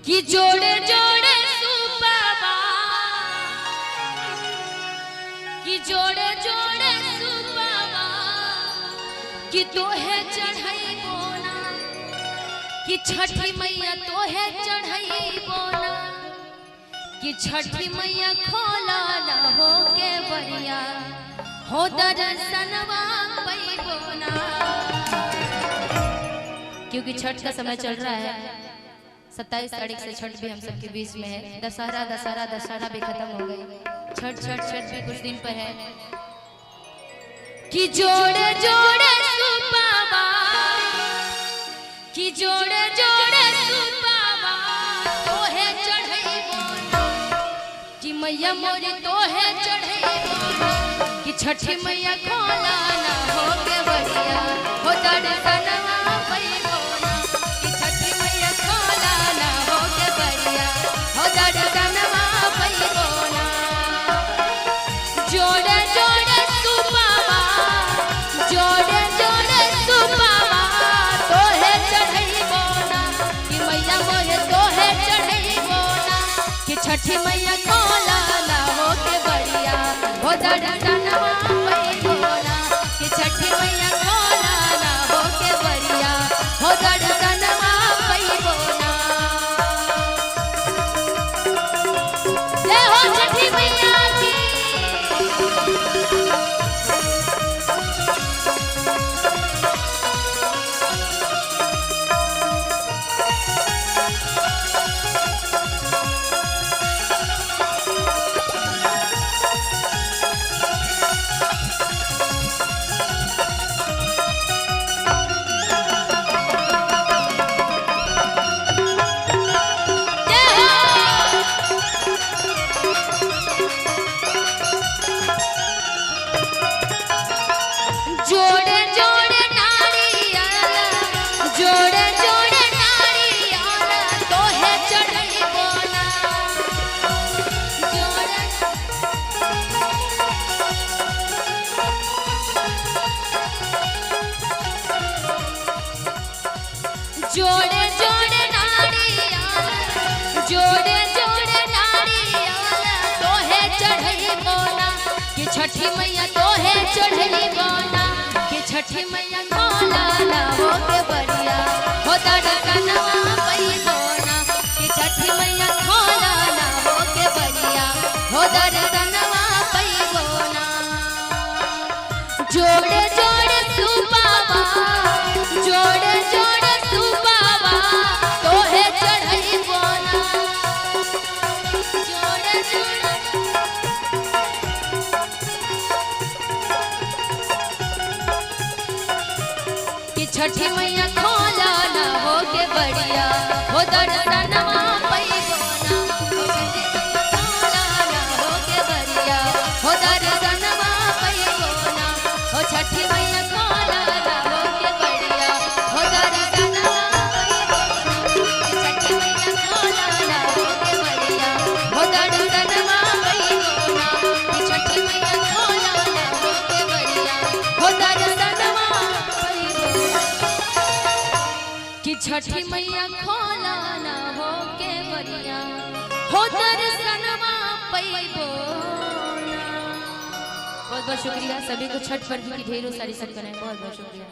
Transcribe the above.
कि जोड़े जोड़े सुपावा, कि जोड़े जोड़े सुपावा, कि तोहे चढ़ाई बोना, कि छठी मैया तोहे चढ़ाई बोना, कि छठी मैया खोला ना हो के बरिया हो दर्शनवा पैबोना। क्योंकि छठ का समय चल रहा है, 27 तारीख से छठ भी हम सबके बीच में है। दशहरा दशहरा दशहरा भी खत्म हो गई, छठ छठ छठ भी कुछ दिन पर है। कि जोड़े जोड़े सुपावा, कि जोड़े जोड़े सुपावा तोहे चढ़ई बोना, कि मैया मोरी तोहे चढ़ई बोना, कि छठी मैया खोला ना हो के बढ़िया हो दर्शनवा पैबोना, कि छठी मैया खोला ना हो के बढ़िया हो दर्शनवा पैबोना। जोड़े जोड़े सुपावा, जोड़े जोड़े सुपावा तोहे चढ़ई बोना, कि मैया मोहे तोहे चढ़ई बोना, कि छठी मैया खोला ना हो के बढ़िया हो दर्शनवा पैबोना, कि छठी मैया खोला ना हो के बढ़िया हो दर्शनवा पैबोना। जय हो छठी मैया की। जय हो। जोड़े जोड़े नारियल, जोड़े जोड़े नारियल तोहे चढ़ई बोना, जोड़े जोड़े जोड़े नारियल, जोड़े जोड़े नारियल तोहे चढ़ई बोना, कि छठी मैया तोहे चढ़ई बोना, कि छठी मैया खोला ना हो के बढ़िया हो दर्शनवा पैबोना, कि छठी मैया खोला ना हो के बढ़िया हो दर्शनवा पैबोना। जोड़े जोड़े सुपावा, जोड़े जोड़े सुपावा तोहे चढ़ई बोना, जोड़े जोड़े कि छठी मैया खोला ना हो के बढ़िया हो दर्शनवा पैबोना, हो छठी मैया खोला ना हो के बढ़िया हो दर्शनवा पैबोना, हो छठी मैया खोला ना हो के बढ़िया हो दर्शनवा पैबोना, कि छठी मैया खोला ना हो के बढ़िया हो दर्शनवा पैबोना, कि छठी मैया खोला ना हो के बढ़िया हो दर्शनवा पैबोना, कि छठी मैया खोला ना हो के बढ़िया हो दर्शनवा पैबोना। बहुत बहुत शुक्रिया सभी को, छठ पर्व की ढेरों सारी शुभकामनाएं। बहुत बहुत शुक्रिया।